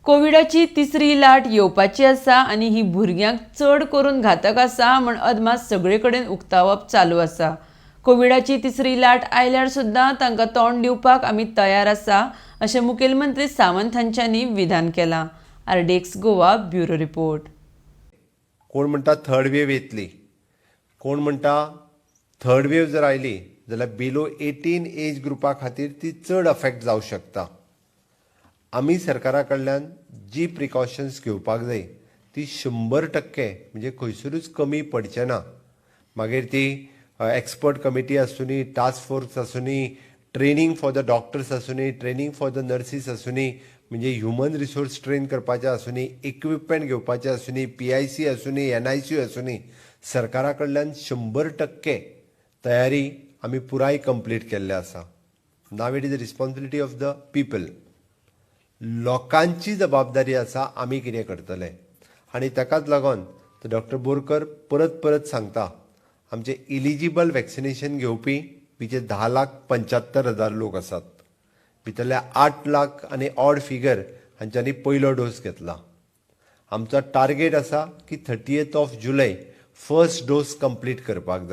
कोविडाची तिसरी लाट येवपाची आसा आनी ही भुरग्यांक चड करून घातक आसा म्हण अदमास सगळे कडेन उक्तावप चालू आसा. कोविडाची तिसरी लाट आयल्यार सुद्दां तांकां तोंड दिवपाक आमी तयार आसा अशें मुखेलमंत्री सावंत हांच्यांनी विधान केलां. RDX Goa bureau report. कोण म्हणटा थर्ड वेव येतली, कोण म्हणटा थर्ड वेव जर आयली जाल्यार बिलो 18 एज ग्रुपा खातीर ती चड अफेक्ट जावं शकता. आमी सरकारा कडल्यान जी प्रिकॉशन्स घेवपाक जाय ती 100% म्हणजे खंयसरूच कमी पडचें ना. मागीर ती एक्सपर्ट कमिटी आसूनी, टास्क फोर्स आसूनी, ट्रेनींग फॉर the doctors आसूनी, training for the nurses आसूनी, म्हणजे ह्युमन रिसोर्स ट्रेन करपाचें आसूनी, इक्विपमेंट घेवपाचें आसूनी, PIC आसूनी, NICU आसूनी, सरकारा कडल्यान 100% तयारी आमी पुराय कंप्लीट केल्ले आसा. Now it is the responsibility of the people. लोकांची जबाबदारी आसा आमी कितें करतले आनी ताकाच लागून डॉक्टर बोरकर परत परत सांगता, आमचे इलिजिबल वॅक्सिनेशन घेवपी which 10,75,000 लोक आसात, भितरले 8 लाख आनी ऑड फिगर हांच्यांनी पयलो डोस घेतला. आमचो टार्गेट आसा की 30 of July first dose complete करपाक जाय.